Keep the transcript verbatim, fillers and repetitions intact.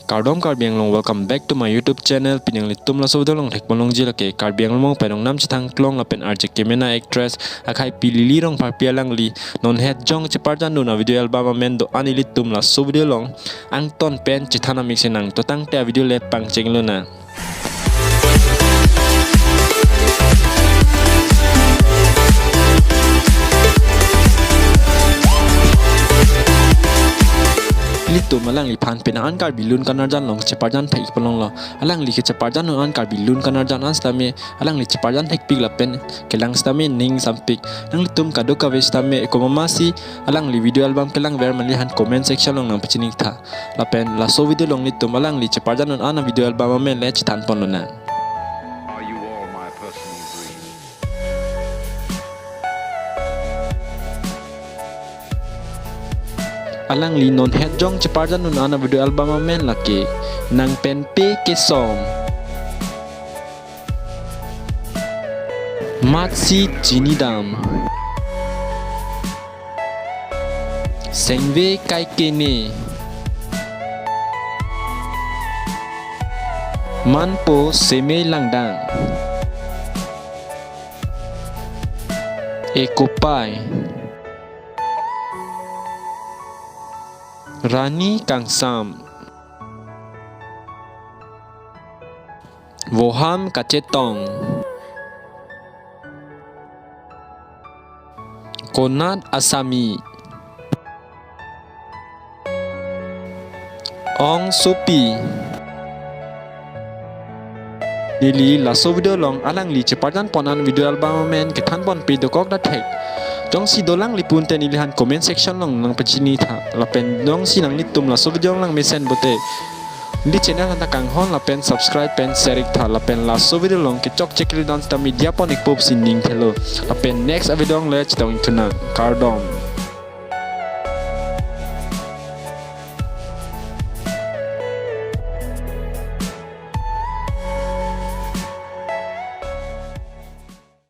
Kardom Karbi Anglong, welcome back to my YouTube channel. Pini nanglitum laso video along thekponlongji lake Karbi Anglong pen ongnam chethang klong lapen arje kemena actress akhai pi Lily Rongpharpi alangli non het jong cheparjandun a-video album amen do-an ilitum laso video along angton pen chethan amiksinang. To tangte a-video le pangchenglonang. Ilitum alangliphan penang an Karbi Lun Kanarjan along cheparjan thek-ik ponlonglo. Alangli kecheparjandun an Karbi Lun Kanarjan an sitame alangli cheparjan thekpik lapen kelang sitame ning sampik. Nanglitum kadokave sitame komatmasi alangli video album kelangver ma nelihan comment section along nangpachini tha. Lapen laso video along ilitum alangli cheparjandun an a-video album amen le chethanponlonang. Are you all my personal dreams? Alangli non het jong cheparjandun an a-video album amen lake Nang Penpe Kesom, Matsi Chinidam, Sengve Kaikene, Manpo Semei Langdang, Ekopai, Rani Kangsam, Voham Kachetong, Konat Asami, Ong Sopi. Neli laso video along alangli cheparjanpon an video album amen kethanponpe dokok da thek. Jongsi dolang lipun te nelihan comment section along nangpachini tha. Lapen jongsi nanglitum laso video along mesen pote neli channel anta kanghon lapen subscribe pen share-ik tha. Lapen laso video along kechokche kalidan sita media pon-ikpo pusi ning thelo. Lapen next a-video along le chetong-ik thunang. Kardom.